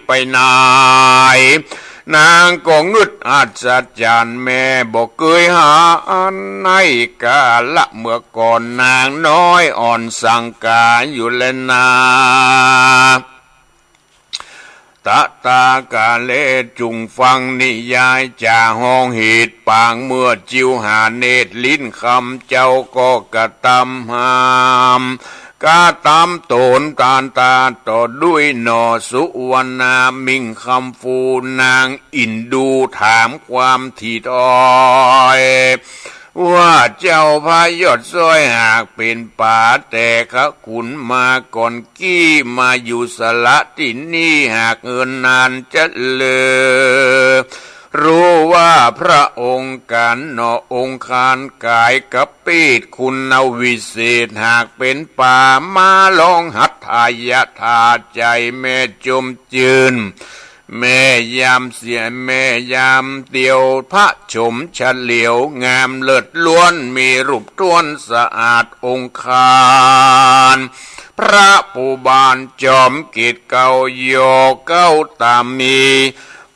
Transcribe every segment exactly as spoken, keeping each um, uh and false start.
ไปไหน นางก็งึดอัศจรรย์ แม่บ่เกยหัน ในกาละเมื่อก่อนนางน้อยอ่อนสังกาอยู่แลนา ตะตากาเล จุ่งฟังนิยายจ๋าฮ้องเหตุปาง เมื่อจิ๋วหาเนตรลิ้นคำ เจ้าก็กระตำหาม กระตำต๋นตานตาต่อด้วยหน่อ สุวรรณามิ่งคำฟู นางอินดูถามความถิดอ้อย ว่าเจ้าพระยอดซ้อยหากเป๋นป๋าแต่ขะขุนมาก่อนกี้ มาอยู่สละตี้นี่หากเอินนานจะเลอ รู้ว่าพระองค์การหน่อองคารก๋ายกะเปตคุณวิเศษ หากเป๋นป๋ามาลองหัตถายถา ใจ๋แม่จมจื้น แม่ยามเสีย แม่ยามเตียวพระชมเฉลียว งามเลิศล้วนมีรูปถ้วนสะอาดองคาร พระภูบาลจอมเกตเก้ายอเก้าตามี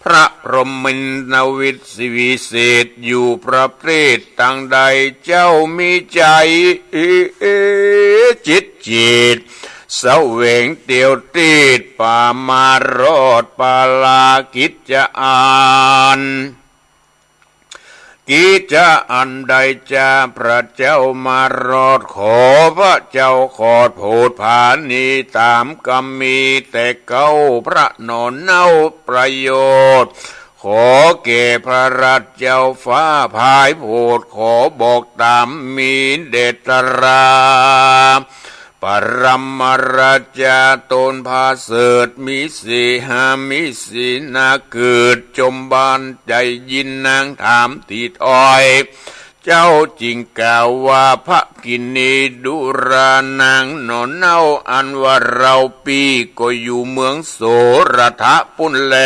พระพรหมินทร์วิเศษอยู่ประเทศตังใด เจ้ามีใจ๋จิตจิต เสวงเตียวเตศป๋ามารอดปารากิจจะอัน กิจจะอันใดจ้าพระเจ้ามารอด ขอพระเจ้าขอโผดผานีต๋ามกำมี แต่เก้าพระหน่อเน่าประโยชน์ ขอแก่พระราชเจ้าฟ้าผายโผด ขอบอกต๋ามมีเดชรา ปรมราชาต๋นผาเสริฐ มีเสหา มีสีหน้าเกิดจมบาน ได้ยินนางถามถิดอ้อย เจ้าจึงกล่าวว่า พระกินนีดุรา นางหน่อเน่าอันว่าเฮาปี้ก็อยู่เมืองโสรถะปู้นแล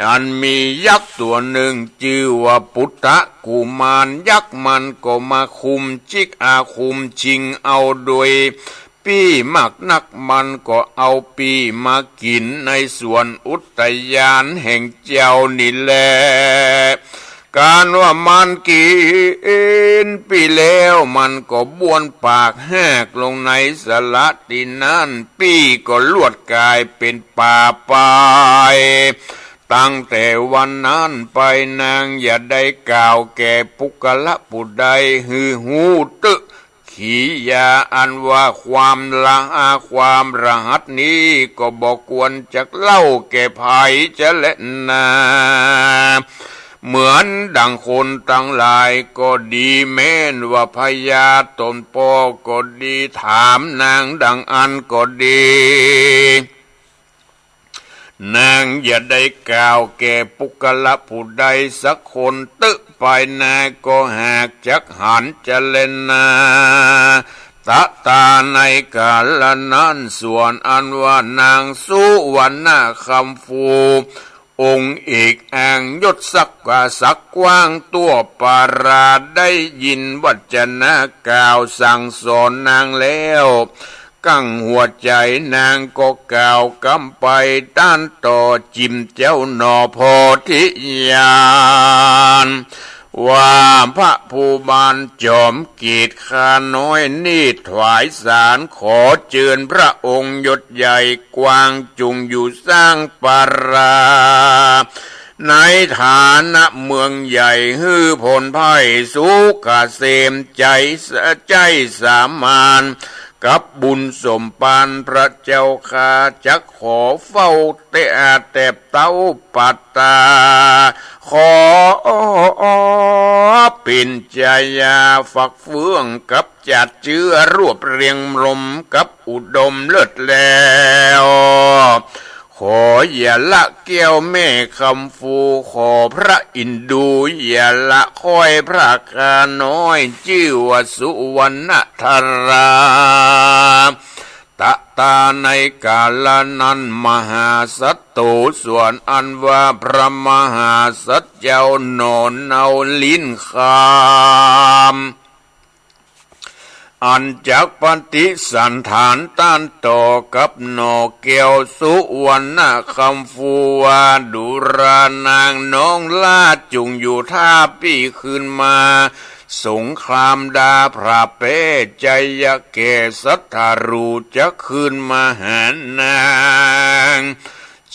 อันมียักษ์ตั๋วนึ่งจื้อว่าปุตตะกุมาร ยักษ์มันก็มาคุมจิกอาคุมชิงเอาโดยปี้มากนัก มันก็เอาปี้มากิ๋นในสวนอุตยานแห่งเจ้านี่แล การว่ามันกิ๋นปี้แล้ว มันก็บ้วนปากแหกลงในสละตี้นั้น ปี้ก็ลวดก๋ายเป๋นป๋าไป ตั้งแต่วันนั้นไปนางอย่าได้กล่าวแก่ปุคคละผู้ใดหื้อฮู้เต๊อะ ขียาอันว่าความละอาความรหัสนี้ก็บ่ควรจักเล่าแก่ใผจะแลนา เหมือนดังคนตังหลายก็ดี แม้นว่าพญาต๋นป้อก็ดี ถามนางดังอั้นก็ดี นางอย่าได้กล่าวแก่ปุคคละผู้ใดสักคนเต๊อะ ไปนาก็หากจักหันจะแลนา ตะตาในกาละนั้นส่วนอันว่านางสุวรรณคำฟู องค์เอกอ่างยศสักกว่าสักกว้างตั้วปารา ได้ยินวัจนะกล่าวสั่งสอนนางแล้ว กั้งหัวใจ๋นางก็กล่าวกำไปต้านต่อจิมเจ้าหน่อโพธิญาณ ว่าพระภูบาลจอมเกตข้าน้อยนี้ถวายสารขอเจิญพระองค์ยศใหญ่กว้างจุ่งอยู่สร้างปารา ในฐานะเมืองใหญ่หื้อผลไพร่สุขเกษมใจ๋ ใจ๋สามาน กับบุญสมปานพระเจ้าข้าจักขอเฝ้าแต่อาแตบเต้าปัตตา ขอเป๋นจายาฝักเฟื่องกับจัดเจื้อรวบเรียงรมกับอุดมเลิศแล้ว ขออย่าละแก้วแม่คำฟู ขอพระอินดูอย่าละค้อยพระข้าน้อย จื้อว่าสุวรรณธารา ตะตาในกาละนั้นมหาสัตว์โตส่วนอันว่าพระมหาสัตว์เจ้าหน่อเน่าลิ้นคำ อันจักปฏิสันถานต้านต่อกับหน่อแก้วสุวรรณคำฟูว่า ดูรานางน้องหล้า จุ่งอยู่ถ้าปี้คืนมา สงครามดาพระแป๊ ชัยยะแก่ศัตรู จักคืนมาหานาง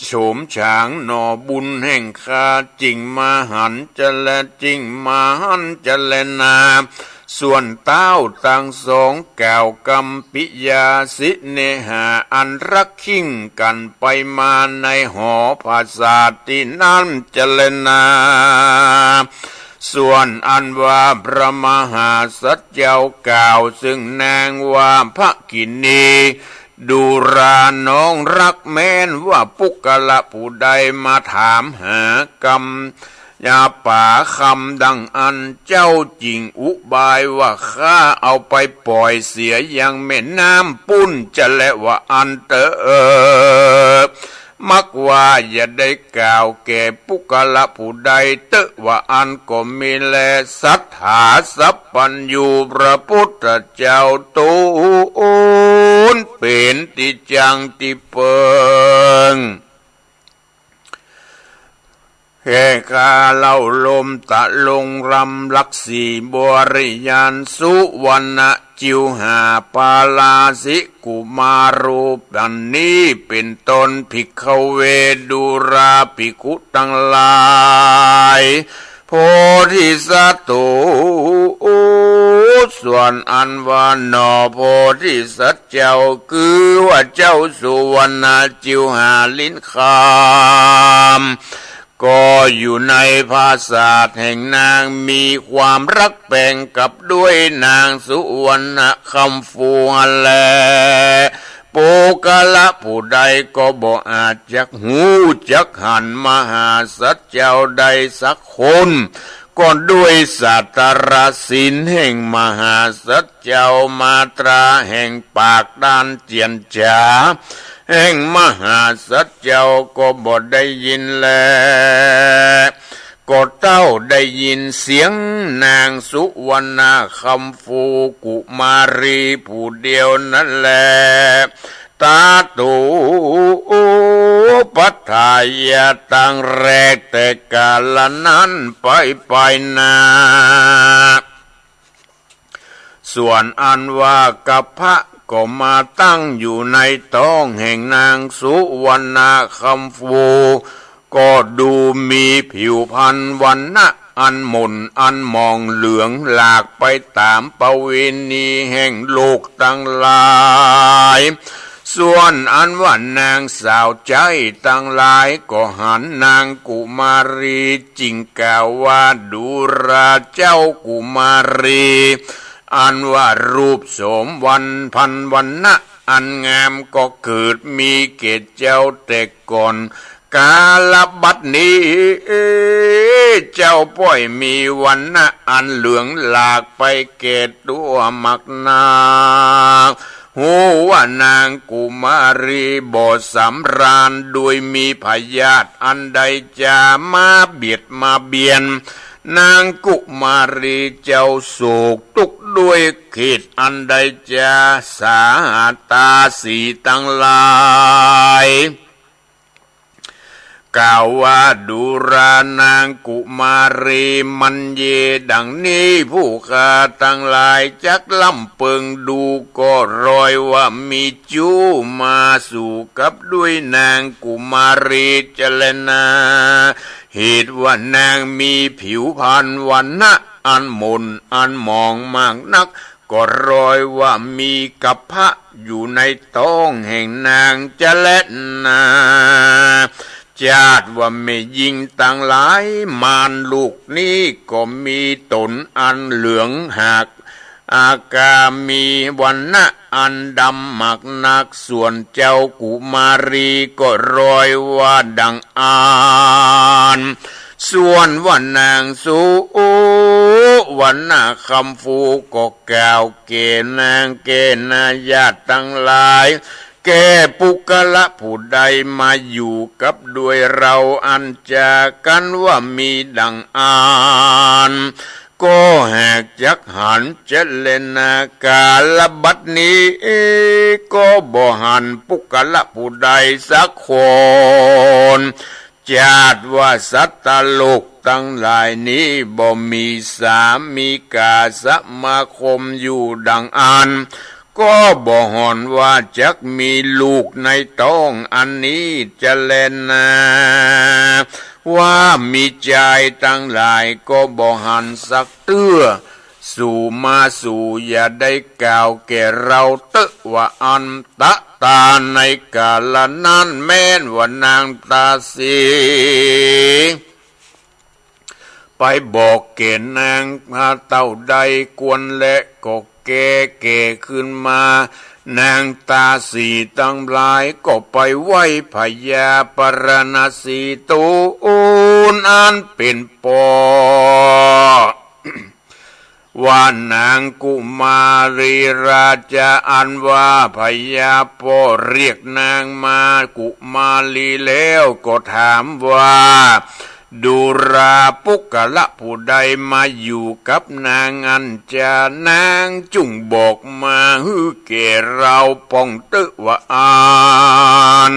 โฉมฉางหน่อบุญแห่งข้า จึ่งมาหันจะแล จึ่งมาหันจะแลนา ส่วนเต้าตังสองกล่าวกำปิยาสิเนหา อันรักคิ่งกั๋นไปมาในหอผาสาทตี้นั้นจะแลนา ส่วนอันว่าพระมหาสัตว์เจ้ากล่าวเซิ่งนางว่า ภคินี ดูราน้องฮักแม้นว่า ปุคคละผู้ใดมาถามหากำ ยาป๋าคำดังอั้น เจ้าจิ่งอุบายว่า ข้าเอาไปป่อยเสียยังแม่น้ำปู๊นจะแลว่าอั้นเต๊อะ มักว่าอย่าได้กล่าวแก่ปุคคละผู้ใดเต๊อะว่าอั้นก็มีแล สัตถาสัพพัญญูพระพุทธเจ้าตูนเป๋นตี้จั้งตี้เปิง แก่ข้าเล่าลมตะลงรำลักษีบริญาณ สุวรรณจิวหาปาลาสิกุมารูปันนี้เป๋นต้น ภิกขเว ดูราภิกขุตังหลาย โพธิสัตว์ตู ส่วนอันว่าหน่อโพธิสัตว์เจ้า คือว่าเจ้าสุวรรณจิวหาลิ้นคำ ก็อยู่ในผาสาทแห่งนาง มีความฮักแปงกับด้วยนางสุวรรณคำฟูหั้นแล ปุคคละผู้ใดก็บ่อาจจักฮู้จักหันมหาสัตว์เจ้าได้สักคน ก็ด้วยสาตรสินแห่งมหาสัตว์เจ้า มาตราแห่งปาก ต้านเจียรจ๋าแห่งมหาสัตว์เจ้าก็บ่ได้ยินแล ก็เต้าได้ยินเสียงนางสุวรรณคำฟูกุมารีผู้เดียวนั้นแล ตาตูปัฏฐายะ ตั้งแรกแต่กาละนั้นไปไปนา ส่วนอันว่ากัพพะก็มาตั้งอยู่ในต๊องแห่งนางสุวรรณคำฟู ก็ดูมีผิวพรรณวรรณะอันหม่นอันหมองเหลืองหลากไปต๋ามประเวณีแห่งโลกตังหลาย ส่วนอันว่านางสาวใจ๊ตังหลายก็หันนางกุมารี จึงกล่าวว่า ดูราเจ้ากุมารี อันว่ารูปโสมพรรณวรรณะอันงามก็เกิดมีแก่เจ้าแต่ก่อน กาลบัดนี้ เจ้าป้อยมีวรรณะอันเหลืองหลากไปแก่ตัวมากนัก ฮู้ว่านางกุมารีบ่สำราญ โดยมีพยาธิอันใดจะมาเบียดมาเบียน นางกุมารีเจ้าโศกตุ๊กข์ด้วยเหตุอันใดจะ สาตาสีตังหลาย กล่าวว่า ดูรานางกุมารี มัญเย ดังนี้ ผู้ข้าตังหลายจักลำเปิงดู ก็รอยว่ามีจู้มาสู่กับด้วยนางกุมารีจะแลนา เหตุว่านางมีผิวพรรณวรรณะอันหม่นอันหมองมากนัก ก็รอยว่ามีกัพพะอยู่ในต๊องแห่งนางจะแลนา จาติว่าแม่ญิงตังหลาย มารลูกนี้ก็มีต๋นอันเหลืองหาก อากามีวรรณะอันดำมากนัก ส่วนเจ้ากุมารีก็รอยว่าดังอั้น ส่วนว่านางสุวรรณคำฟูก็กล่าวแก่นางแก่นาญาติตังหลาย แก่ปุคคละผู้ใดมาอยู่กับด้วยเราอันจากันว่ามีดังอั้น ก็หากจักหันจะแลนา ก๋าละบัดนี้ก็บ่หันปุคคละผู้ใดสักคน จาติว่าสัตว์โลกตังหลายนี้บ่มีสามีก๋าสมาคมอยู่ดังอั้น ก็บ่หันว่าจักมีลูกในต๊องอันนี้จะแลนา ว่ามีจายตังหลายก็บ่หันสักเตื้อ สูมาสูอย่าได้กล่าวแก่เฮาเต๊อะว่าอั้น ตะตา ในก๋าละนั้นแม้นว่านางตาสี ไปบอกแก่นางมาเต้าใดควรแล ก็แก่แก่ขึ้นมา นางตาสีตังหลายก็ไปไหว้พญาปาราณสีตูนอันเป๋นป้อ ว่านางกุมารีราชา อันว่าพญาป้อเรียกนางมากุมารีแล้วก็ถามว่า ดูราปุคคละผู้ใดมาอยู่กับนางอั้นจา นางจุ่งบอกมาหื้อแก่เฮาป้องเต๊อะว่าอั้น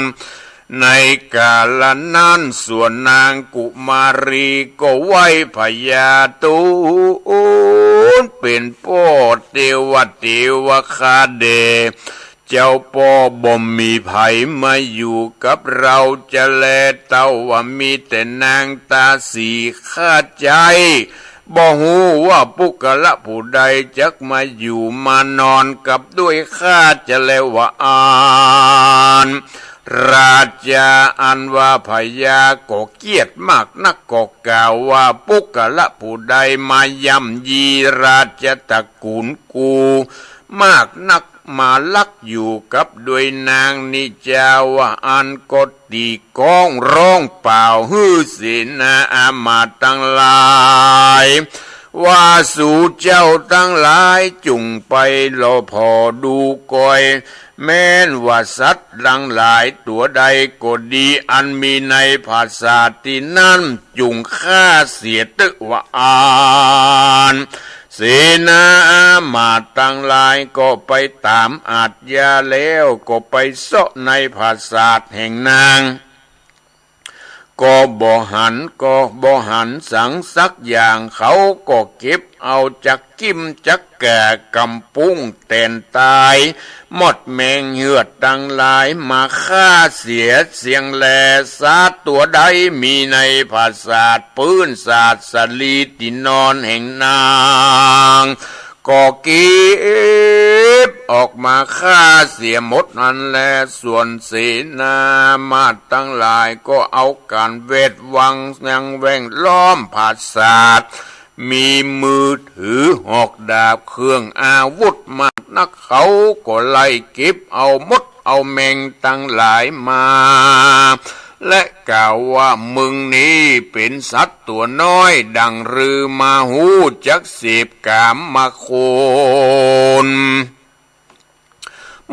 ในก๋าละนั้นส่วนนางกุมารีก็ไหว้พญาตูนเป๋นป้อ เตวะเตวะคาเด เจ้าป้อบ่มีใผมาอยู่กับเฮาจะแล เต้าว่ามีแต่นางตาสี ข้าใจ๋ บ่ฮู้ว่าปุคคละผู้ใดจักมาอยู่มานอนกับด้วยข้าจะแลว่าอั้น ราชาอันว่าพญาก็เกลียดมากนักก็กล่าวว่า ปุคคละผู้ใดมาย่ำยีราชตระกูลกูมากนัก มาลักอยู่กับด้วยนางนี้จา ว่าอั้นก็ ตีก้องร้องเป่าหื้อเสนาอามาตย์ตังหลาย ว่าสูเจ้าตังหลายจุ่งไปลอผ่อดูกอย แม้นว่าสัตว์ตังหลายตั๋วใดก็ดี อันมีในผาสาทตี้นั้น จุ่งฆ่าเสียเต๊อะว่าอั้น เสนาอามาตย์ตังหลายก็ไปต๋ามอาชญาแล้วก็ไปเซาะในผาสาทแห่งนาง ก็บ่หัน ก็บ่หันสังสักอย่าง เขาก็เก็บเอาจักกิ้มจักแก่กำปุ้งแตนต๋าย มดแมงเหือดตังหลายมาฆ่าเสียเสี้ยงแล สัตว์ตั๋วใดมีในผาสาทปื้นสาทสาลีตี้นอนแห่งนาง ก็เก็บออกมาฆ่าเสียหมดนั้นแล ส่วนเสนาอามาตย์ตังหลายก็เอาก๋านแวดวังยังแว่งล้อมผาสาท มีมือถือหอกดาบเครื่องอาวุธมากนัก เขาก็ไล่เก็บเอามดเอาแมงตังหลายมา และกล่าวว่า มึงนี้เป๋นสัตว์ตั๋วน้อยดั่งฤๅมาฮู้จักเสพก๋ามคุณ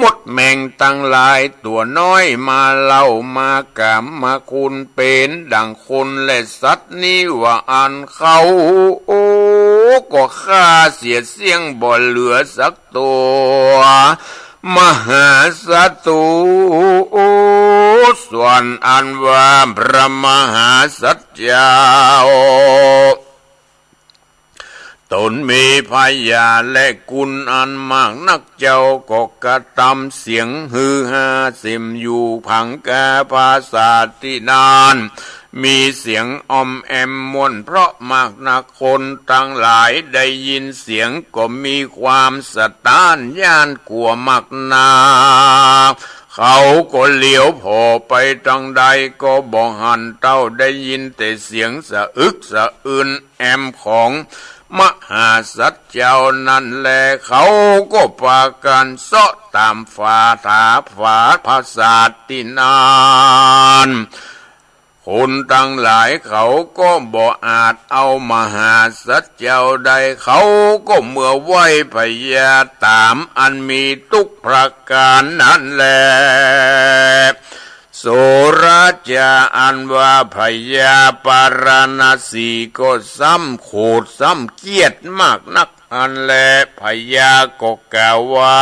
มดแมงตังหลายตั๋วน้อยมาเล่ามากามคุณเป๋นดั่งคนและสัตว์นี้ว่าอั้น เขาก็ฆ่าเสียเสี้ยงบ่เหลือสักตั๋ว มหาสัตว์ ส่วนอันว่าพระมหาสัตว์เจ้า ต๋นมีพญาและกุณอันมากนัก เจ้าก็กระตำเสียงฮือฮาเสมอยู่ผางกาผาสาทตี้นั้น มีเสียงออมแอมม่วนเพราะมากนัก คนตังหลายได้ยินเสียงก็มีความสะต้านย้านกั๋วมากนัก เขาก็เหลียวผ่อไปตังใดก็บ่หัน เต้าได้ยินแต่เสียงสะอึกสะอื้นแอมของมหาสัตว์เจ้านั้นแล เขาก็ปากั๋นเซาะต๋ามฝาถาฝาผาสาทตี้นั้น คนตังหลายเขาก็บ่อาจเอามหาสัตว์เจ้าได้ เขาก็เมื่อไหว้พญาต๋ามอันมีตุ๊กประก๋านนั้นแล โสระจาอันว่าพญาปาราณสีก็ซ้ำโขดซ้ำเคียดมากนัก อันแลพญาก็กล่าวว่า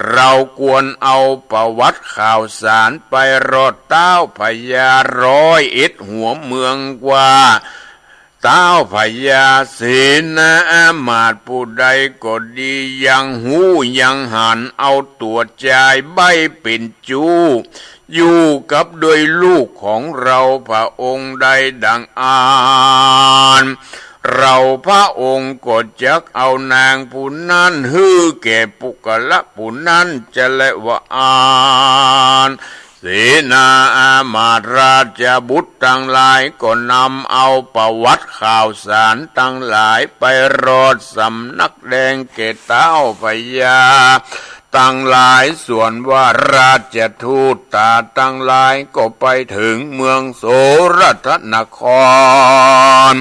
เราควรเอาประวัติข่าวสารไปรอดเต้าพญาร้อยเอ็ดหัวเมืองว่า เต้าพญาเสนาอามาตย์ผู้ใดก็ดี ยังฮู้ยังหัน เอาตั๋วจายใบ้เป๋นจู๊ อยู่กับด้วยลูกของเราพระองค์ได้ดังอั้น เราพระองค์ก็จักเอานางผู้นั้นหื้อแก่ปุคคละผู้นั้นจะแลว่าอั้น เสนาอามาตย์ราชบุตรตังหลายก็นำเอาประวัติข่าวสารตังหลายไปรอดสำนักแดงแก่เต้าพญาตังหลาย ส่วนว่าราชทูตตาตังหลายก็ไปเถิงเมืองโสรทนคร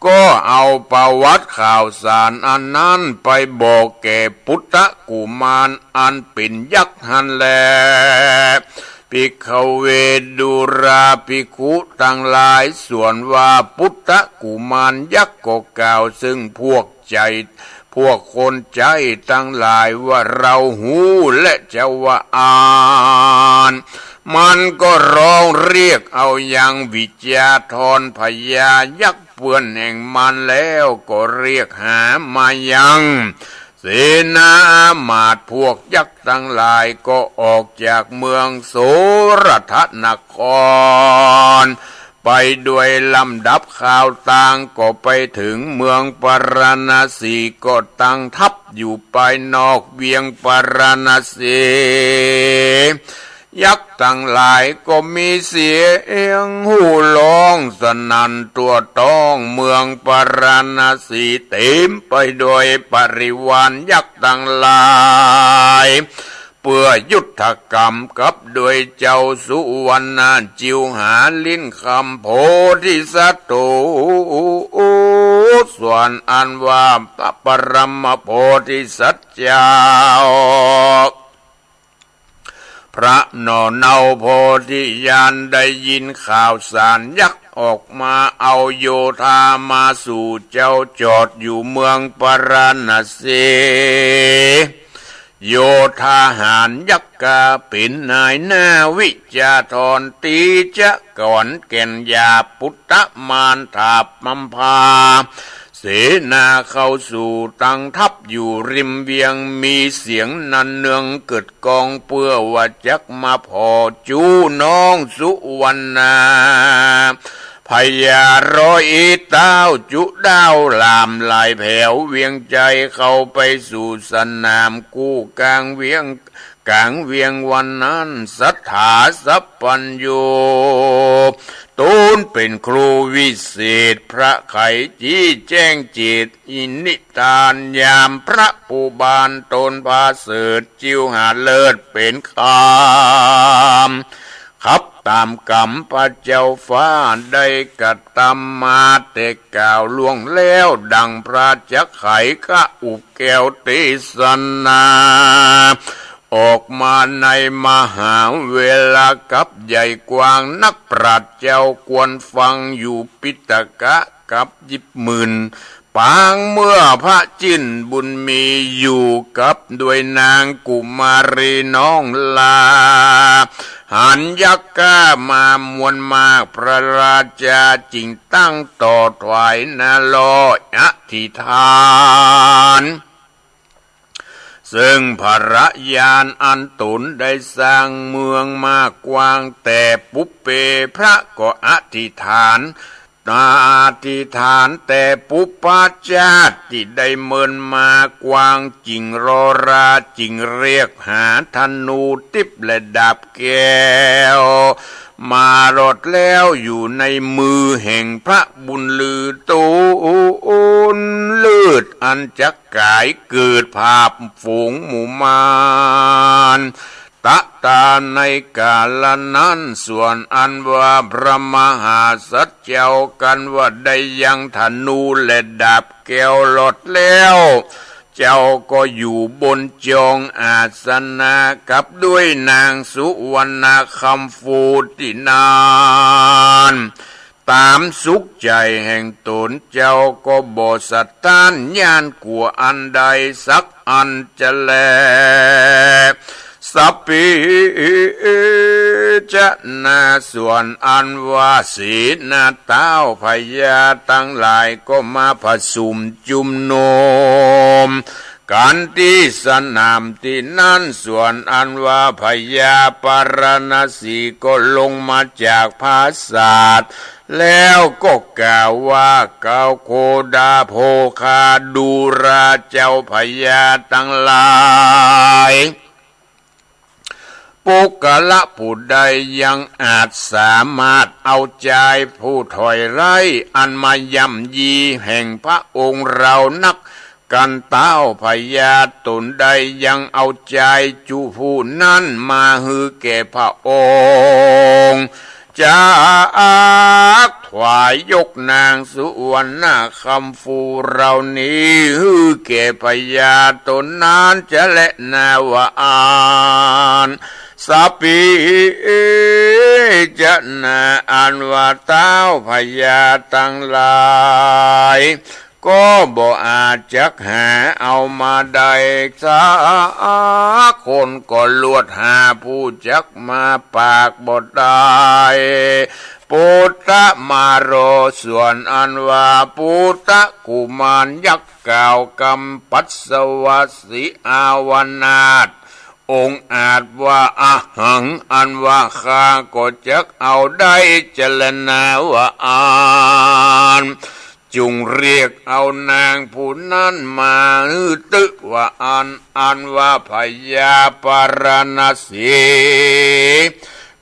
ก็เอาประวัติข่าวสารอันนั้นไปบอกแก่ปุตตะกุมารอันเป๋นยักษ์หั้นแล ภิกขเว ดูราภิกขุตังหลาย ส่วนว่าปุตตะกุมารยักษ์ก็กล่าวซึ่งพวกใจ๋ พวกคนใจ๊ตังหลายว่า เราฮู้และจะว่าอั้น มันก็ร้องเรียกเอายังวิชาธรพญายักษ์เปื้อนแห่งมันแล้ว ก็เรียกหามายังเสนาอามาตย์พวกยักษ์ตังหลาย ก็ออกจากเมืองโสรทนคร ไปด้วยลำดับคราวตาง ก็ไปเถิงเมืองปาราณสี ก็ตั้งทัพอยู่ภายนอกเวียงปาราณสี ยักษ์ตังหลายก็มีเสียงฮู้ฮ้องสนั่นทั่วท้องเมืองปาราณสี เต๋มไปด้วยบริวารยักษ์ตังหลาย เปื้อยุทธกรรมกับด้วยเจ้าสุวรรณาจิ๋วหา ลิ้นคำโพธิสัตว์โต ส่วนอันว่าพระปรมโพธิสัตว์เจ้า พระหน่อเนาโพธิญาณได้ยินข่าวสารยักษ์ออกมาเอาโยธามาสู่เจ้า จอดอยู่เมืองปาราณสี โยธาหารยักษ์กาเป๋นนายหน้าวิชาธร ตีจะกอนแก่นยาปุตตะมารถาบนำพาเสนาเข้าสู่ตั้งทัพอยู่ริมเวียง มีเสียงนันเนืองกึดก้อง เปื้อว่าจักมาผ่อจู๊น้องสุวรรณา พญาร้อยเอ็ดเต้าจุ๊ดาวหลามหลายแผวเวียงใจ๋ เข้าไปสู่สนามกู้ก๋างเวียง ก๋างเวียงวันนั้น ศรัทธาสัพพัญญู ตนเป๋นครูวิเศษ พระไขยจี้แจ้งเจตน์ อินิทานยามพระผู้บาน ตนผาเสริฐจิ๋วหาเลิศเป๋นคำ ขับต๋ามกำพระเจ้าฟ้าได้กระตำมา แต่กล่าวล่วงแล้วดังพระจักไขย กะอุบแก้วเตสนา ออกมาในมหาเวลากัปใหญ่กว้างนัก ปราชญ์เจ้าควรฟังอยู่ ปิฎกกัปยิบหมื่น ปางเมื่อพระจิ่นบุญมีอยู่กับด้วยนางกุมารีน้องลา หันยักษ์ก้ามามวลมาก พระราชาจึงตั้งต่อถวายนโลอธิษฐาน ซึ่งพระญาณอันตนได้สร้างเมืองมากว้างแต่ปุพเป พระก็อธิษฐาน อธิษฐานแต่ปุพพชาติที่ได้เมินมากว้าง จึงรอราจึงเรียกหาธนูทิพย์และดาบแก้ว มารอดแล้วอยู่ในมือแห่งพระบุญลือ ตูนเลิศอันจักก๋ายเกิดผาบฝูงหมู่มาร ตะตาในกาละนั้น ส่วนอันว่าพระมหาสัตว์เจ้ากันว่าได้ยังธนูและดาบแก้วรอดแล้ว เจ้าก็อยู่บนจองอาสนะกับด้วยนางสุวรรณคำฟูตี้นั้น ต๋ามสุขใจ๋แห่งต๋น เจ้าก็บ่สะต้านย้านกั๋วอันใดสักอันจะแล สัพพีจะนา ส่วนอันว่าเสนาต้าวพญาตังหลายก็มาผะสุมจุมนุมกั๋นตี้สนามตี้นั้น ส่วนอันว่าพญาปารณสีก็ลงมาจากผาสาท แล้วก็กล่าวว่า เกาโคดาโภคาดูราเจ้าพญาตังหลาย ปุคคละผู้ใดยังอาจสามารถเอาจายผู้ถอยร้ายอันมาย่ำยีแห่งพระองค์เรานัก กันต้าวพญาต๋นใดยังเอาจายจุผู้นั้นมาหื้อแก่พระองค์ จักถวายยกนางสุวรรณคำฟูเหล่านี้หื้อแก่พญาต๋นนั้นจะแลนาว่าอั้น สัพพีจะนา อันว่าต้าวพญาตังหลาย ก็บ่อาจจักหาเอามาได้สักคน ก็ลวดหาผู้จักมาปากบ่ได้ ปุตตะมาโร ส่วนอันว่าปุตตะกุมารยักษ์กล่าวกำปัสสวะสิอาวนาถ องอาจว่า อะหัง อันว่าข้าก็จักเอาได้จะแลนาว่าอั้น จุ่งเรียกเอานางผู้นั้นมาหื้อตึว่าอั้น อันว่าพญาปารณสี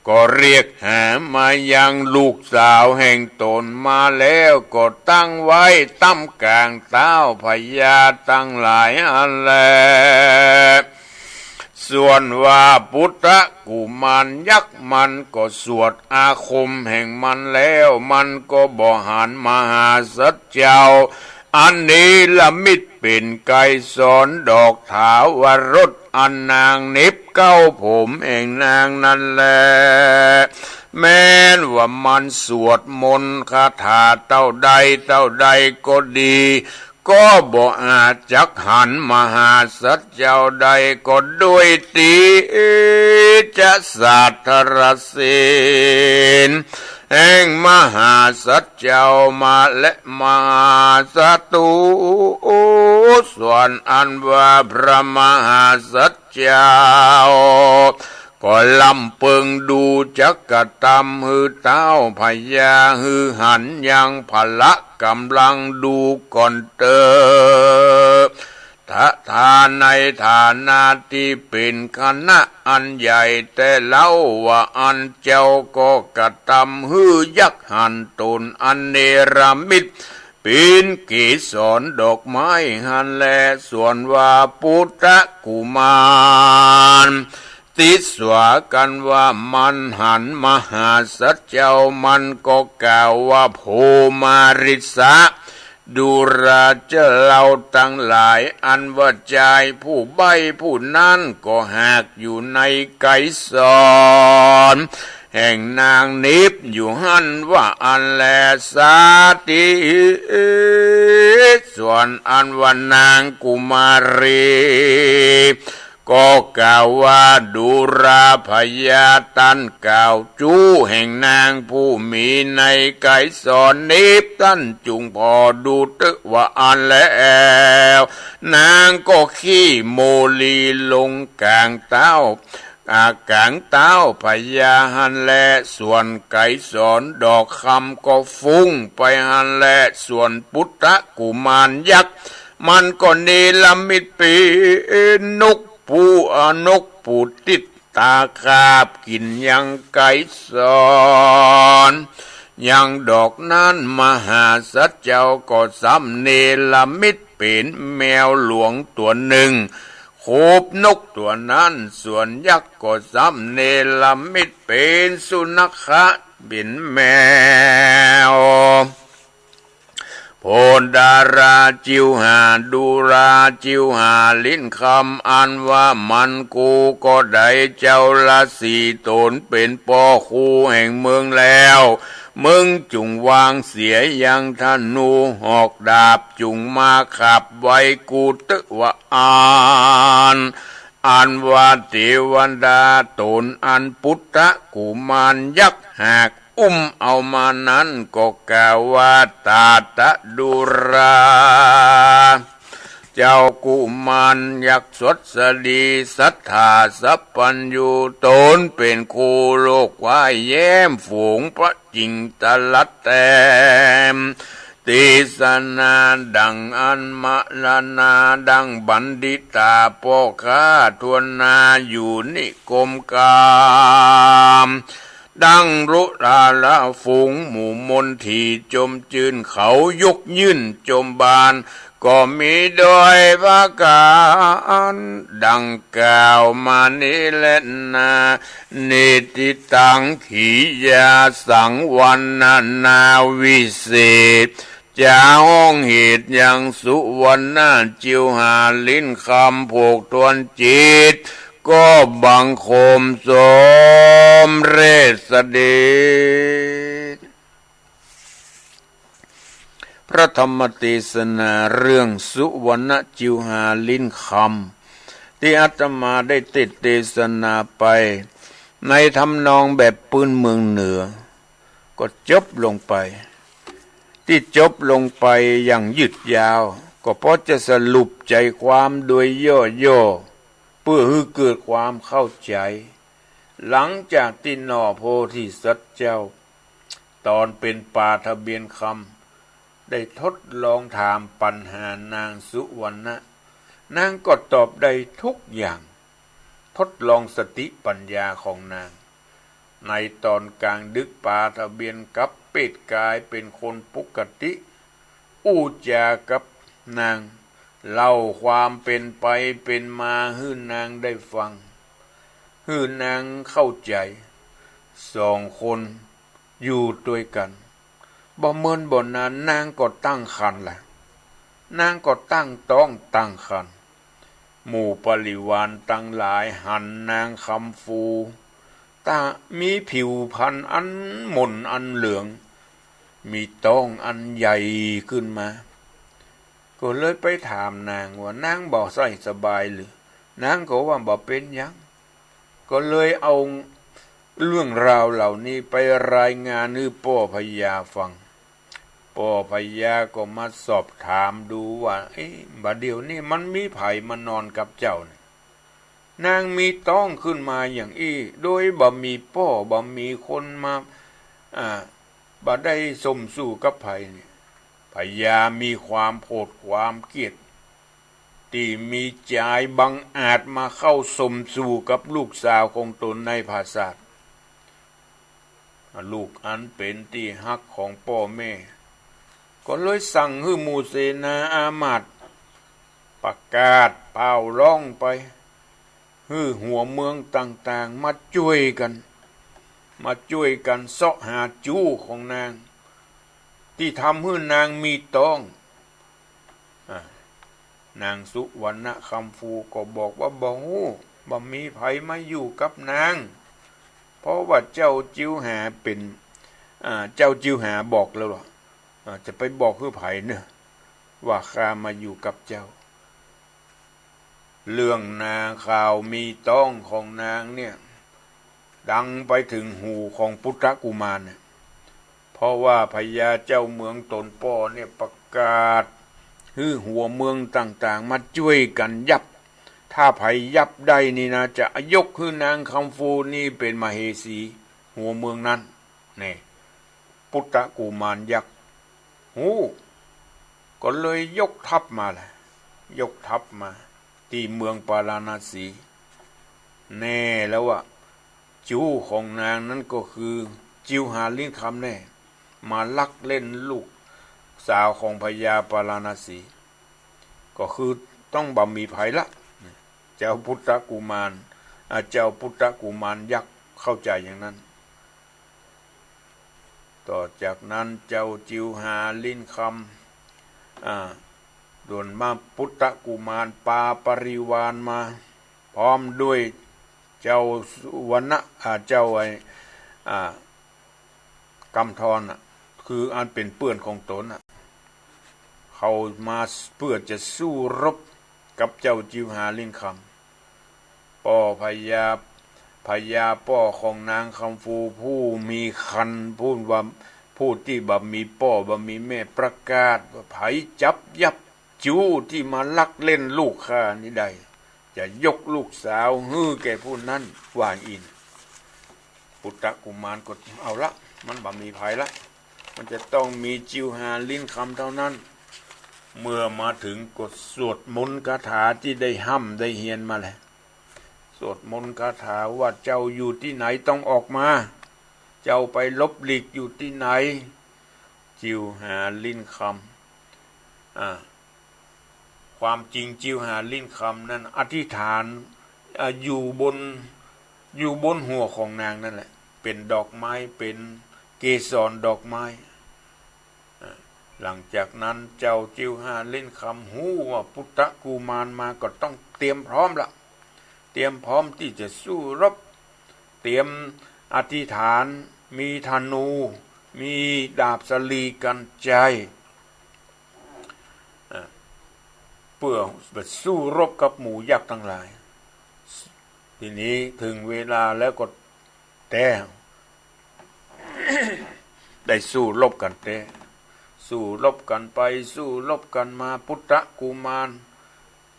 ก็เรียกหามายังลูกสาวแห่งต๋นมาแล้วก็ตั้งไว้ต้ามก๋างต้าวพญาตังหลายอันแล ส่วนว่าปุตตะกุมารยักษ์มันก็สวดอาคมแห่งมันแล้ว มันก็บ่หันมหาสัจเจ้า อันเนรมิตเป๋นไกรสรดอกถาวรส อันนางเหน็บเก๊าผมแห่งนางนั้นแล แม้นว่ามันสวดมนต์คาถาเต้าใดเต้าใดก็ดี ก็บ่อาจจักหันมหาสัจเจ้าได้ก็ด้วยเตจะสาทรเสน แห่งมหาสัจเจ้ามาและมหาสตุ ส่วนอันว่าพระมหาสัจเจ้า ก็ลำเปิงดูจักกระตำหื้อต้าวพญาหื้อหันยังพละก๋ำลังดูก่อนเต๊อะ ทะ ทาในฐานะตี้เป๋นคณะอันใหญ่แต๊เล่าว่าอั้น เจ้าก็กระตำหื้อยักษ์หันต๋นอันเนรมิตเป๋นเกสรดอกไม้หั้นแล ส่วนว่าปุตตะกุมาร ติสวากันว่ามันหันมหาสัจเจ้า มันก็กล่าวว่า โพมาริสะ ดูราเจ้าเล่าตังหลาย อันว่าจายผู้ใบ้ผู้นั้นก็หากอยู่ในไกรสรแห่งนางเหน็บอยู่หั้นว่าอั้นแล สาติ ส่วนอันว่านางกุมารี ก็กล่าวว่า ดูราพญาตันกล่าวจู้แห่งนางผู้มีในไกรสรเหน็บตันจุ่งผ่อดูเต๊อะว่าอั้นแล้ว นางก็ขี้โมลีลงก๋างเต๊า อ่า ก๋างเต๊าพญาหั้นแล ส่วนไกรสรดอกคำก็ฟุ้งไปหั้นแล ส่วนปุตตะกุมารยักษ์ มันก็เนรมิตเป๋นนก ผู้ อ่า นกผู้ติดตาคาบกิ๋นยังไกรสร ยังดอกนั้น มหาสัจเจ้าก็ซ้ำเนรมิตเป๋นแมวหลวงตั๋วนึ่ง ขบนกตั๋วนั้น ส่วนยักษ์ก็ซ้ำเนรมิตเป๋นสุนัขะ เป๋นแมว โพธาราจิ๋วหา ดูราจิ๋วหา ลิ้นคำ อันว่ามันกูก็ได้ เจ้าราศีตนเป๋นป้อครูแห่งมึงแล้ว มึงจุ่งวางเสียยังธนูหอกดาบ จุ่งมาขับไว้กูเต๊อะว่าอั้น อันว่าเตวดาต๋นอันปุทธกุมารยักษ์หากอุ้มเอามานั้นก็กล่าวว่า ตาตะดูรา เจ้ากุมารยักษ์สวัสดี สัตถาสัพพัญญู ต๋นเป๋นครูโลกว่าแย้มฝูงพระ จิ่งตรัสแต้ม เตสนาดังอันมรณา ดังบัณฑิตาป้อข้าทั่วหน้าอยู่นิคมกาม ดังลุลาละฝูงหมู่มนทีจมจื้นเขายกยื่นจมบาน ก็มีโดยประก๋านดังกล่าวมานี้แลนา นิทธิตัง ขียาสังวรรณนาวิเศษ จะห้องเหตุยังสุวรรณจิ๋วหา ลิ้นคำ ผูกทวนจิต ก็บังคมสมเร็จเสด็จ พระธรรมเตสนาเรื่องสุวรรณจิ๋วหาลิ้นคำ ตี้อาตมาได้เตสน์เตสนาไป ในทำนองแบบปื้นเมืองเหนือ ก็จบลงไป ตี้จบลงไปอย่างยืดยาว ก็พอจะสรุปใจ๋ความโดยย่อๆ เปื้อหื้อเกิดความเข้าใจ๋ หลังจากตี้หน่อโพธิสัตว์เจ้า ต๋อนเป๋นป๋าทะเบียนคำ ได้ทดลองถามปั๋ญหานางสุวรรณะ นางก็ตอบได้ทุกอย่าง ทดลองสติปั๋ญญาของนาง ในต๋อนก๋างดึกป๋าทะเบียนกลับเปลี่ยนก๋ายเป๋นคนปกติ อู้จ๋ากับนาง เล่าความเป๋นไปเป๋นมาหื้อนางได้ฟัง หื้อนางเข้าใจ๋ สองคนอยู่ตวยกั๋น บ่เมินบ่นานนางก็ตั้งครรภ์ละ นางก็ตั้งต๊องตั้งครรภ์ หมู่บริวารตังหลายหันนางคำฟู ตา มีผิวพรรณอันหม่นอันเหลือง มีต๊องอันใหญ่ขึ้นมา ก็เลยไปถามนางว่า นางบ่ใส่สบายหรือ นางก็ว่าบ่เป๋นหยัง ก็เลยเอาเรื่องราวเหล่านี้ไปรายงานหื้อป้อพญาฟัง ป้อพญาก็มาสอบถามดูว่า เอ๊ะ บ่าเดี่ยวนี้มันมีใผมานอนกับเจ้าเนี่ย นางมีต๊องขึ้นมาอย่างอี้ โดยบ่มีป้อบ่มีคนมา อ่า บ่ได้สมสู่กับใผเนี่ย พญามีความโกรธความเกลียด ตี้มีจายบังอาจมาเข้าสมสู่กับลูกสาวของต๋นในผาสาท ลูกอันเป๋นตี้ฮักของป้อแม่ ก็เลยสั่งหื้อหมู่เสนาอามาตย์ประกาศผ่าวร้องไป หื้อหัวเมืองต่างๆ มาจ้วยกั๋น มาจ้วยกั๋นเซาะหาจู๊ของนาง ตี้ทำหื้อนางมีต๊อง อ่ะ นางสุวรรณคำฟูก็บอกว่าบ่ฮู้ บ่มีใผมาอยู่กับนาง เพราะว่าเจ้าจิ๋วหาเป๋น อ่า เจ้าจิ๋วหาบอกแล้วว่า อ่า จะไปบอกหื้อใผเน่อ ว่าข้ามาอยู่กับเจ้า เรื่องนาข่าวมีต๊องของนางเนี่ย ดังไปเถิงหูของปุทธกุมารเนี่ย เพราะว่าพญาเจ้าเมืองต๋นป้อเนี่ยประกาศหื้อหัวเมืองต่างๆ มาจ้วยกั๋นยับ ถ้าใผยับได้นี่นะ จะยกหื้อนางคำฟูนี่เป๋นมเหสีหัวเมืองนั้น นี่ ปุทธกุมารยักษ์ ฮู้ ก็เลยยกทัพมาแหละ ยกทัพมาตี้เมืองปาราณสี แน่แล้วว่า จู๊ของนางนั้นก็คือจิ๋วหาลิ้นคำแน่ มาลักเล่นลูกสาวของพญาปาราณสี ก็คือต้องบ่มีใผละ เจ้าปุทธกุมาร อ่า เจ้าปุทธกุมารยักษ์เข้าใจ๋อย่างนั้น ต่อจากนั้นเจ้าจิ๋วหาลิ้นค อ่า โดนมาปุตตะกุมารปาปริวารมา พร้อมด้วยเจ้าสุวรรณะ อ่า เจ้าไอ้ อ่า กำธรน่ะ คืออันเป๋นเปื้อนของต๋นน่ะ เขามาเปื้อจะสู้รบกับเจ้าจิวหาลิ้นคำ ป้อพญา พญาป้อของนางคำฟูผู้มีครรภ์ ผู้ว่า ผู้ตี้บ่มีป้อบ่มีแม่ประกาศว่า ใผจับยับ จู้ตี้มาลักเล่นลูกข้านี้ได้ จะยกลูกสาวหื้อแก่ผู้นั้น ว่าอี้ ปุตตะกุมารก็เอาละ มันบ่มีใผละ มันจะต้องมีจิวหาลิ้นคำเต้านั้น เมื่อมาเถิงก็สวดมนต์คาถาตี้ได้ฮ่ำได้เฮียนมาแล สวดมนต์คาถาว่า เจ้าอยู่ตี้ไหนต้องออกมา เจ้าไปหลบหลีกอยู่ตี้ไหน จิวหาลิ้นคำ อ่า ความจริงจิวหาลิ้นคำนั้นอธิษฐาน อ่า อยู่บน อยู่บนหัวของนางนั่นแหละ เป๋นดอกไม้ เป๋นเกสรดอกไม้ อ่า หลังจากนั้นเจ้าจิวหาลิ้นคำฮู้ว่าปุตตะกุมารมาก็ต้องเตรียมพร้อมละ เตรียมพร้อมตี้จะสู้รบ เตรียมอธิษฐาน มีธนู มีดาบสะหลีกัณฑ์ไชย อ่า เปื้อไปสู้รบกับหมู่ยักษ์ตังหลาย ทีนี้เถิงเวลาแล้วก็แต๊ ได้สู้รบกั๋นแต๊ สู้รบกั๋นไป สู้รบกั๋นมา ปุตตะกุมาร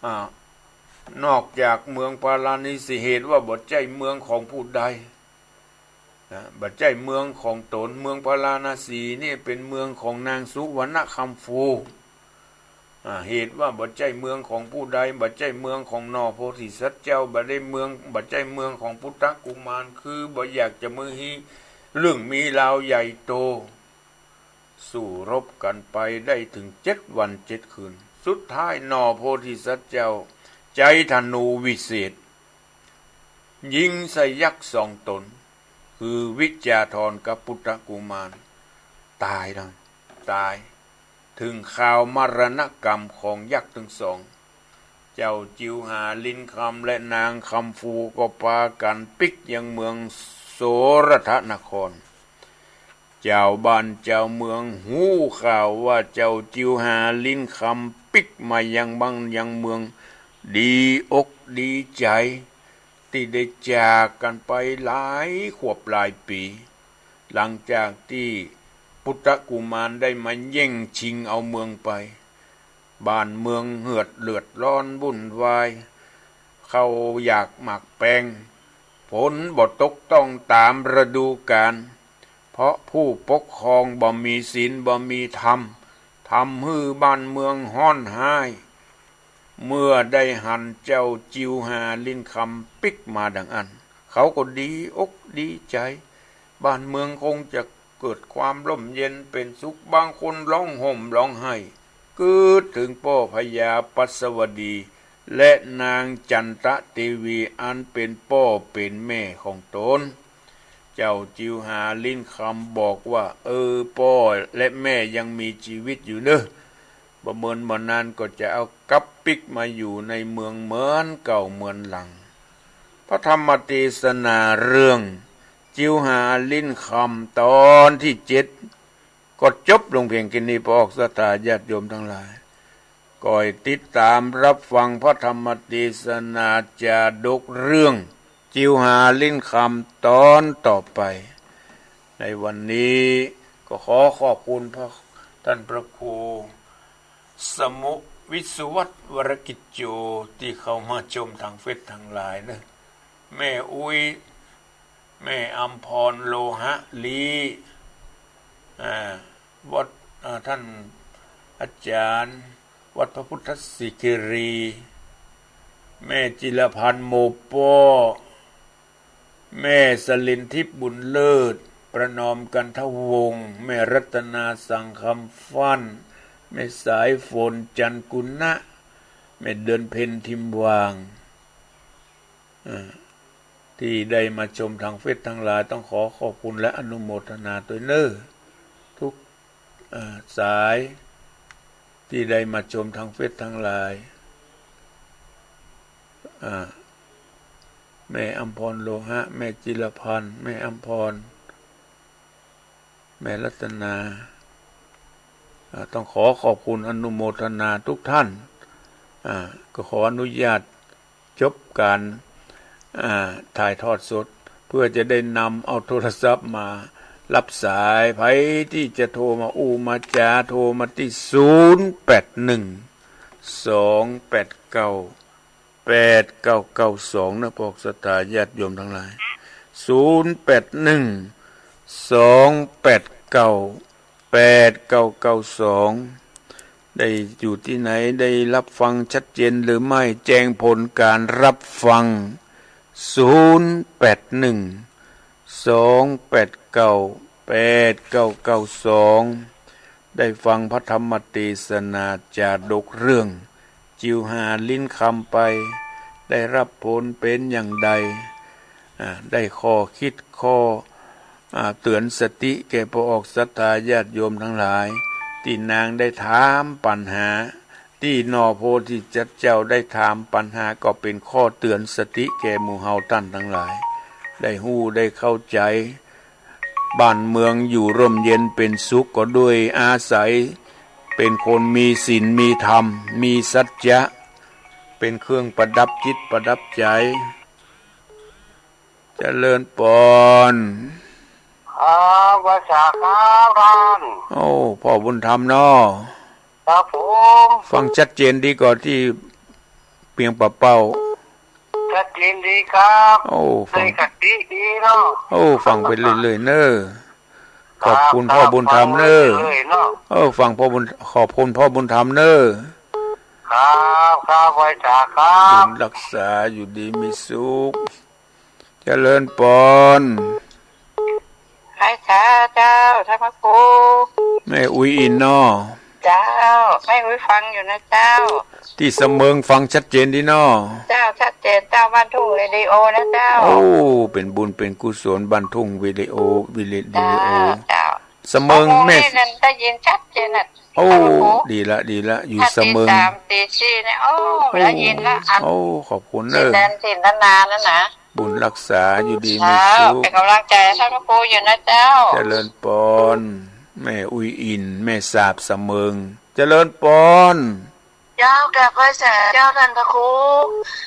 อ่า นอกจากเมืองพาราณสี เหตุว่าบ่ใจ้เมืองของผู้ใด นะ บ่ใจ้เมืองของต๋น เมืองพาราณสีนี่เป๋นเมืองของนางสุวรรณคำฟู อ่า เหตุว่าบ่ใจ้เมืองของผู้ใด บ่ใจ้เมืองของหน่อโพธิสัตว์เจ้า บ่ได้เมือง บ่ใจ้เมืองของปุตตะกุมาร คือบ่อยากจะมีเรื่องมีราวใหญ่โต สู้รบกั๋นไปได้เถิงเจ็ดวันเจ็ดคืน สุดท้ายหน่อโพธิสัตว์เจ้าใจ๊ธนูวิเศษ ยิงใส่ยักษ์สองต๋น คือวิชชาธรกับปุตตะกุมาร ต๋ายแล้ว ต๋าย เถิงคราวมรณกรรมของยักษ์ตึงสอง เจ้าจิวหาลิ้นคำและนางคำฟูก็ปากั๋นปิ๊กยังเมืองโสรถนคร จาวบ้านจาวเมืองฮู้ข่าวว่าเจ้าจิวหาลิ้นคำปิ๊กมายังบ้านยังเมือง ดีอกดีใจ๋ ตี้ได้จากกั๋นไปหลายขวบหลายปี๋ หลังจากตี้ปุตตะกุมารได้มาแย่งชิงเอาเมืองไป บ้านเมืองเหือดเดือดร้อนวุ่นวาย ข้าวหมากแปง ฝนบ่ตกต้องต๋ามฤดูกาล เพราะผู้ปกครองบ่มีศีลบ่มีธรรม ทำหื้อบ้านเมืองฮ้อนฮ้าย เมื่อได้หันเจ้าจิวหาลิ้นคำปิ๊กมาดังอั้น เขาก็ดีอกดีใจ๋ บ้านเมืองคงจะเกิดความร่มเย็นเป๋นสุข บางคนฮ้องห่มฮ้องไห้ กึ๊ดเถิงป้อพญาปัสสวดี และนางจันตะเตวีอันเป๋นป้อเป๋นแม่ของต๋น เจ้าจิวหาลิ้นคำบอกว่า เออ ป้อและแม่ยังมีจีวิตอยู่เน่อ บ่เมินบ่นานก็จะเอากลับปิ๊กมาอยู่ในเมืองเหมือนเก่าเหมือนหลัง พระธรรมเตสนาเรื่องจิวหาลิ้นคำต๋อนตี้เจ็ด ก็จบลงเพียงแค่นี้ ปออกศรัทธาญาติโยมตังหลาย ก็ให้ติดต๋ามฮับฟังพระธรรมเตสนาจาดกเรื่องจิวหาลิ้นคำต๋อนต่อไป ในวันนี้ก็ขอขอบคุณพระ ท่านพระครูสมุวิศวัตรวรกิจโจ ตี้เข้ามาชมตางเฟซตังหลายเน่อ แม่อุ๊ย แม่อำพร โลหะลี อ่า วัด อ่า ท่านอาจารย์วัดพระพุทธสิคิรี แม่จิรพันธ์ โมป้อ แม่สลินทิพย์ บุญเลิศ ประนอม กันทวงศ์ แม่รัตนา สังคำฟั่น แม่สายฝน จันกุณะ แม่เดือนเพ็ญ ทิมวาง อ่า ตี้ได้มาชมตางเฟซตังหลาย ต้องขอขอบคุณและอนุโมทนาตวยเน่อ ทุก อ่า สาย ตี้ได้มาจมตางเฟซตังหลาย อ่า แม่อำพร โลหะ แม่จิรพันธ์ แม่อำพร แม่รัตนา อ่า ต้องขอขอบคุณอนุโมทนาทุกท่าน อ่า ก็ขออนุญาตจบก๋าน อ่า ถ่ายทอดสด เพื่อจะได้นำเอาโทรศัพท์มารับสาย ใผตี้จะโทรมาอู้มาจ๋า โทรมาตี้ ศูนย์แปดหนึ่ง สองแปดเก้า แปดเก้าเก้าสอง นะ พวกศรัทธาญาติโยมตังหลาย ศูนย์แปดหนึ่ง สองแปดเก้า แปดเก้าเก้าสอง ได้อยู่ตี้ไหน ได้รับฟังชัดเจนหรือไม่ แจ้งผลก๋านรับฟัง ศูนย์แปดหนึ่ง สองแปดเก้า แปดเก้าเก้าสอง ได้ฟังพระธรรมเตสนาจาดกเรื่อง จิ๋วหาลิ้นคำไป ได้รับผลเป๋นอย่างใด อ่า ได้ข้อคิดข้อ อ่า เตื๋อนสติแก่พวกศรัทธาญาติโยมตังหลาย ตี้นางได้ถามปัญหา ตี้หน่อโพธิสัตว์เจ้าได้ถามปัญหา ก็เป๋นข้อเตื๋อนสติแก่หมู่เฮาต้านตังหลาย ได้ฮู้ได้เข้าใจ๋ บ้านเมืองอยู่ร่มเย็นเป๋นสุข ก็ด้วยอาศัยเป๋นคนมีศีล มีธรรม มีสัจจะ เป๋นเครื่องประดับจิตประดับใจ๋ เจริญปอน ครับ ไหว้สาครับท่าน โอ้ พ่อบุญธรรมเนาะ ครับผม ฟังชัดเจนดีก่อตี้เปียงป่าเป้า ชัดเจนดีครับ โอ้ ฟัง ได้คติดีเนาะ โอ้ ฟังไปเรื่อยๆ เน่อ ขอบคุณพ่อบุญธรรมเน่อ ครับ ฟังไปเรื่อยๆ เนาะ เออ ฟังพ่อบุญ ขอบคุณพ่อบุญธรรมเน่อ ครับ ครับ ไหว้สาครับ บุญรักษา อยู่ดีมีสุข เจริญปอน ไหว้สาเจ้า ท่านพระครู แม่อุ๊ยอินเนาะ เจ้า แม่อุ๊ยฟังอยู่นะเจ้า ตี้สะเมิงฟังชัดเจนดีเนาะ เจ้า ชัดเจนเจ้า บ้านทุ่งเรดิโอนะเจ้า โอ้ เป๋นบุญเป๋นกุศล บ้านทุ่งวิดีโอ วิดีโอ เจ้า เจ้า สะเมิง หกโมง แม่ นี่ได้ยินชัดเจนน่ะ โอ้ ท่านพระครู ดีละ ดีละ อยู่สะเมิง ถ้าตีสามตีสี่เนี่ย โอ้ โอ้ ได้ยินละ อัน โอ้ ขอบคุณเน่อ สินแดนสินทนานั่นนะ บุญรักษา อยู่ดีมีสุข ครับ เป๋นก๋ำลังใจ๋ให้ท่านพระครูอยู่นะเจ้า เจริญปอน แม่อุ๊ยอิน แม่สาบสะเมิง เจริญปอน เจ้า กราบไหว้สาเจ้า ท่านพระครู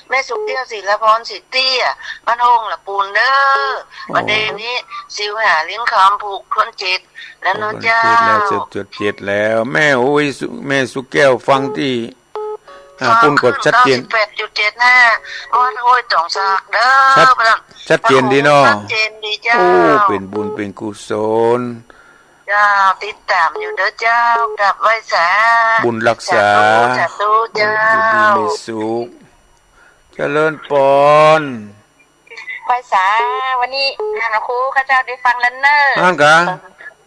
แม่สุขแก้ว ศิลปร ศรีเตี้ย บ้านโฮงละปูนเน่อ โอ้ วันนี้ จิ๋วหาลิ้นคำผูกข้อนเจ็ดแล้วเนาะเจ้า ผูกข้อนเจ็ดแล้ว เจ็ด เจ็ด เจ็ดแล้ว แม่อุ๊ยสุ แม่สุขแก้วฟังตี้ อ่า ฟัง ปุ้นก็ชัดเจน เก้าสิบแปดจุดเจ็ดห้า วัดห้วยตองสากเน่อ ชัด ชัดเจนดีเนาะ ชัดเจนดีเจ้า โอ้ เป๋นบุญเป๋นกุศล เจ้า ติดต๋ามอยู่เน่อเจ้า กราบไหว้สา บุญรักษา สาธุ สาธุเจ้า อยู่ดีมีสุข เจริญปอน ไหว้สา วันนี้ท่านพระครูข้าเจ้าได้ฟังแล้วเน่อ อั้นกา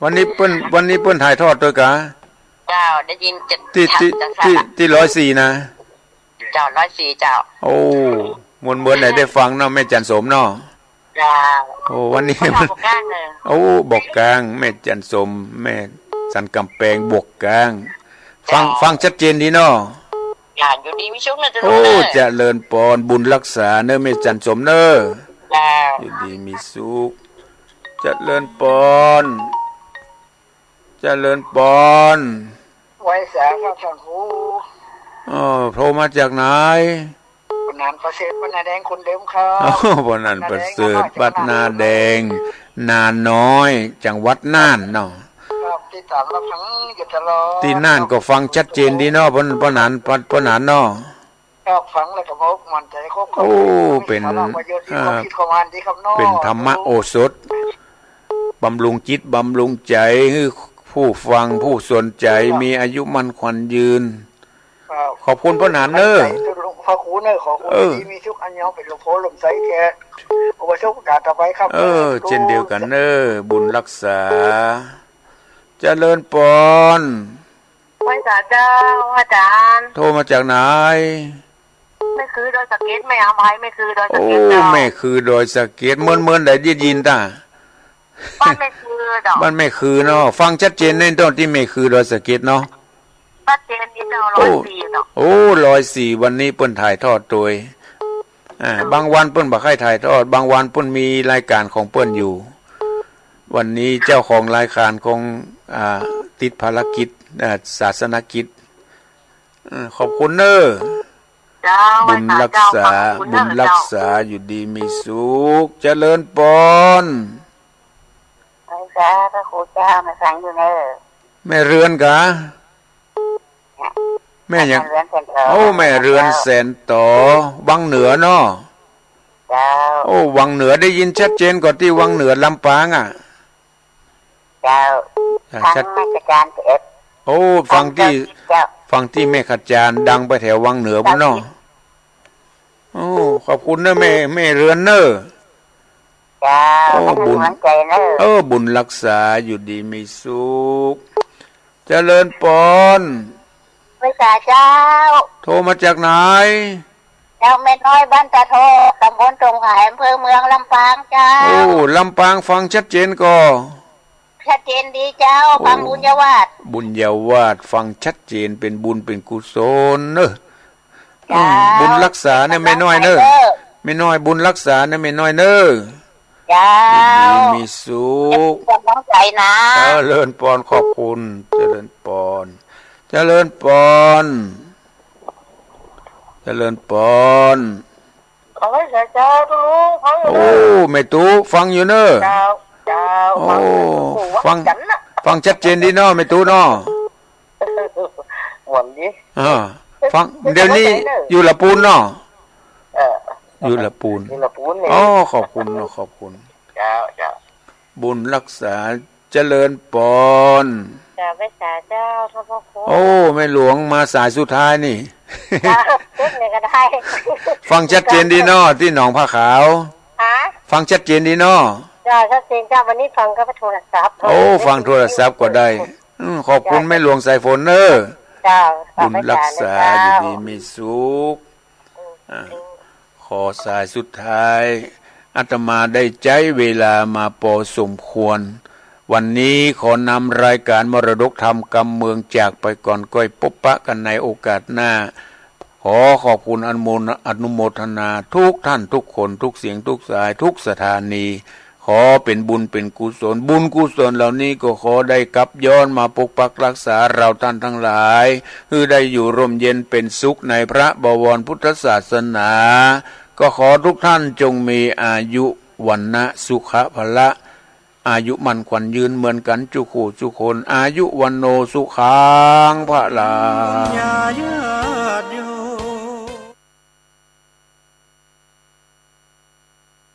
วันนี้เปิ้น วันนี้เปิ้นถ่ายทอดตวยกา เจ้า ได้ยินเจ็ด ตี้ ตี้ ชัดเจ้า ตี้ ตี้ร้อยสี่นะ เจ้า ร้อยสี่เจ้า โอ้ ม่วนๆ ไหนได้ฟังเนาะ แม่จันทร์สมเนาะ เจ้า โอ้ วันนี้ ข้าเจ้าบ่ก้างเน่อ โอ้ บ่ก้าง แม่จันทร์สม แม่สันก๋ำแปง บ่ก้าง ฟัง เจ้า ฟังชัดเจนดีเนาะ เจ้า อยู่ดีมีสุขเน่อ โอ้ เจ้า เจริญปอน บุญรักษาเน่อ แม่จันทร์สมเน่อ เจ้า อยู่ดีมีสุข เจริญปอน เจริญปอน ไหว้สาครับท่านครู เออ โทรมาจากไหน ปนันประเสริฐ บ้านนาแดงคนเดิมครับ อ๋อ ปนันประเสริฐ บ้านนาแดง นาน้อย จังหวัดน่านเนาะ ครับ ติดต๋ามรับฟังอยู่ตลอด ตี้น่านก็ฟังชัดเจนดีเนาะ ปะ ปนัน ปะ ปนันเนาะ ครับ ฟังแล้วก็มั่นใจ๋ โอ้ เป๋น สาระประโยชน์ดี อ่า ความคิดความอ่านดีครับเนาะ เป๋นธรรมโอสถ บำรุงจิตบำรุงใจ๋ หื้อผู้ฟังผู้สนใจ๋ เจ้า มีอายุมั่นขวัญยืน ครับ ขอบคุณปนันเน่อ หลวงพ่อคูณเน่อ ขอบคุณ เออ ที่มีทุกอันยอมเป๋นหลวงพ่อลมใสแก่อุปชฌาย์โอกาสต่อไปครับ เออ เจ้า เจ้นเดียวกั๋นเน่อ บุญรักษา เจริญปอน ไหว้สาเจ้า อาจ๋ารย์ โทรมาจากไหน แม่คือดอยสะเก็ด แม่อำไพ แม่คือดอยสะเก็ด โอ้ เจ้า แม่คือดอยสะเก็ด เมินๆ ได้ยิน ได้ยินต้า บ้านแม่คือเจ้า บ้านแม่คือเนาะ ฟังชัดเจนแน่นอนตี้แม่คือดอยสะเก็ดเนาะ ชัดเจนดีเจ้า โอ้ ร้อยสี่เนาะ โอ้ ร้อยสี่ วันนี้เปิ้นถ่ายทอดโตย อ่า บางวันเปิ้นบ่ใค่ถ่ายทอด บางวันเปิ้นมีรายก๋านของเปิ้นอยู่ วันนี้เจ้าของรายก๋านของ อ่า ติดภารกิจ อ่า ศาสนกิจ เออ ขอบคุณเน้อ เจ้า บุญรักษา ไหว้สาเจ้า ขอบคุณเน้อ บุญรักษา เจ้า อยู่ดีมีสุข เจริญปอน ไหว้สาพระครูเจ้า แม่ฟังอยู่เน้อ แม่เรือนกา แม่หยัง แม่เรือนแสนต๋อ โอ้ แม่เรือนแสนต๋อ วังเหนือเนาะ เจ้า โอ้ วังเหนือได้ยินชัดเจนกว่าตี้วังเหนือลำปางอะ เจ้า อ่า ฟัง ชัด แม่ขจารย์เอ็ด โอ้ ฟังตี้ ฟังเจ้า ฟังตี้แม่ขจารย์ดังไปแถววังเหนือพุ้นเนาะ เจ้า โอ้ ขอบคุณเน้อแม่ แม่เรือนเน้อ เจ้า โอ้ บุญ ให้กำลังใจเน้อ เออ บุญรักษา อยู่ดีมีสุข เจริญปอน ไหว้สาเจ้า โทรมาจากไหน เจ้า แม่น้อยบ้านตาทอง ตำบลตงหาย อำเภอเมืองลำปางเจ้า โอ้ ลำปางฟังชัดเจนก่อ ชัดเจนดีเจ้า โอ้ ฟังบุญญาวาส บุญญาวาส ฟังชัดเจน เป๋นบุญเป๋นกุศลเน้อ เจ้า อืม บุญรักษาเน้อแม่น้อยเน้อ แม่น้อยบุญรักษาเน้อแม่น้อยเน้อ เจ้า อยู่ดีมีสุข เอฟซีกำลังใจนะ เจริญปอน ขอบคุณ เจริญปอน เจริญปอน เจริญปอน เอาไว้ใส่เจ้าตุ๊ลุง ฟังอยู่ โอ้ เน้อ แม่ตุ๊ฟังอยู่เน้อ เจ้า เจ้า โอ้ ฟังอยู่ ฟัง ฟังจั๋นนะ ฟังชัดเจนดีเนาะแม่ตุ๊เนาะ ม่วนดี อ่า ฟัง เดี๋ยวนี้ เดี๋ยวนี้อยู่ละปูนเนาะ เออ อยู่ละปูน อยู่ละปูนเนี่ย อ๋อ ขอบคุณเนาะ ขอบคุณ เจ้า เจ้า บุญรักษา เจริญปอน เจ้า ไหว้สาเจ้า ท่านพระครู โอ้ แม่หลวงมาสายสุดท้ายนี่ เจ้า เช็คเลยก็ได้ ฟังชัดเจนดีเนาะ ตี้หนองผ้าขาว ฮะ ฟังชัดเจนดีเนาะ เจ้า ชัดเจนเจ้า วันนี้ฟังก็โทรศัพท์ โอ้ ฟังโทรศัพท์ก็ได้ อืม ขอบคุณแม่หลวงสายฝนเน้อ เจ้า บุญรักษา เจ้า อยู่ดีมีสุข อ่า ขอสายสุดท้าย อาตมาได้ใจ๊เวลามาปอสมควร วันนี้ขอนำรายก๋านมรดกธรรมกำเมืองจากไปก่อน ก้อยปบปะกั๋นในโอกาสหน้า ขอขอบคุณอนุโม อนุโมทนาทุกท่านทุกคน ทุกเสียงทุกสาย ทุกสถานี ขอเป๋นบุญเป๋นกุศล บุญกุศลเหล่านี้ก็ขอได้กลับย้อนมาปกปักรักษาเราท่านทั้งหลาย หื้อได้อยู่ร่มเย็นเป๋นสุขในพระบวรพุทธศาสนา ก็ขอทุกท่านจงมีอายุ วรรณะ สุขะ พละ อายุมั่นขวัญยืนเหมือนกั๋นจุคู่จุคน อายุ วัณโณ สุขัง พลัง